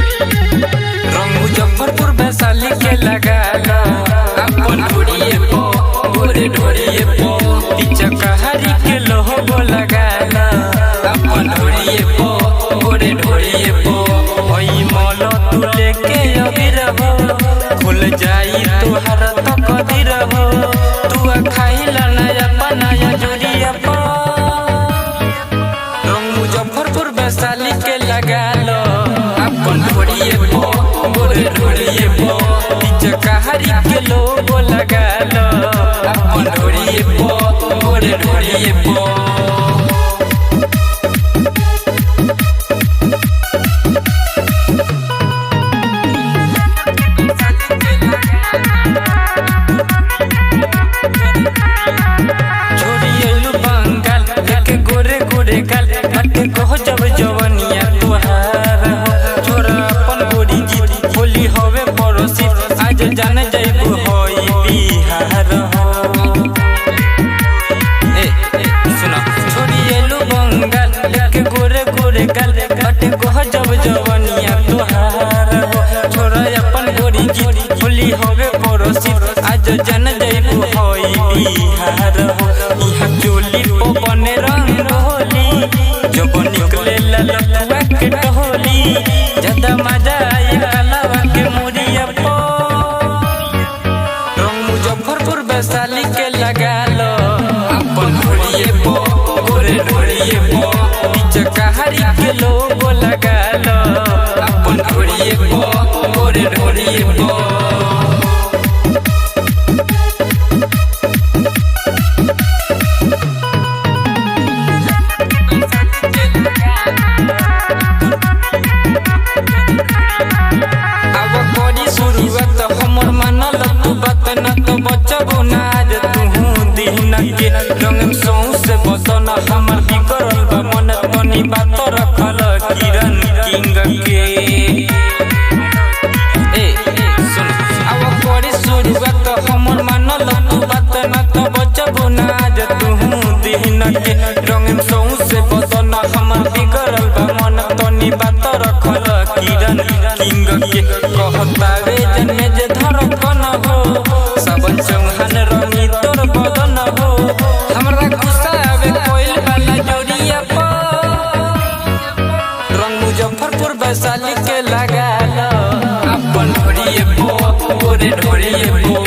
रंग मुजफ्फरपुर वैशाली के लगा लो अपन ढोड़िए पो गोरे ढोड़िए पो पिचकारी के लोहो लगा लो अपन ढोड़िए पो गोरे ढोड़िए पो होई मोलो तू लेके अभी रहो खुल जाई तोहर तकदीर हो तू खाइला नया बनाया जोड़िया पो। रंग मुजफ्फरपुर वैशाली के लगा लो अपन ढोड़िए पो गोरे ढोड़िए पो पिचकारी के लोगो लगा लो अपन ढोड़िए पो गोरे ढोड़िए पो। छोड़ी अइलू बंगाल लेके गोरे गोरे गाल हटे कहो जब जवनिया तोहार हो छोरा अपन गोरी जीत होली होवे पड़ोसी आज जान जाइबू होई बिहार हो। ए ए सुनो, छोड़ी अइलू बंगाल लेके गोरे गोरे गाल हटे कहो जब जवनिया तोहार हो छोरा अपन गोरी जीत होली होवे पड़ोसी आज जान जाइबू होई बिहार हो। इहाँ चोली पो बने रंगोली जब निकले ललुआ के टोली ज्यादा मजा आई कलवा के मुरिया पो। रंग मुजफ्फरपुर वैशाली के लगा लो अपन ढोड़िए पो गोरे ढोड़िए पो पिचकारी के लोगो लगा लो अपन ढोड़िए पो गोरे ढोड़िए पो। अब करी शुरुआत हमर मानल तू बात न तो बचबो ना आज तू दिन के रंग सौंसे बसन हमर बिगड़ल बा मन तनी बात रखल किरण किंग के। ए सुन, अब करी शुरुआत हमर मानल तू बात न तो बचबो ना आज तू दिन के रंग सौंसे बसन हमर बिगड़ल बा मन तनी बात रखल किरण किंग के। कहतावे जन्मे जे धड़कन हो सबन चौहान रंगी तोर बदन हो हमरा गुस्सा आवे कोइल वाला जोड़िया पो। रंग मुजफ्फरपुर वैशाली के लगा लो अपन ढोड़िए पो गोरे ढोड़िए पो।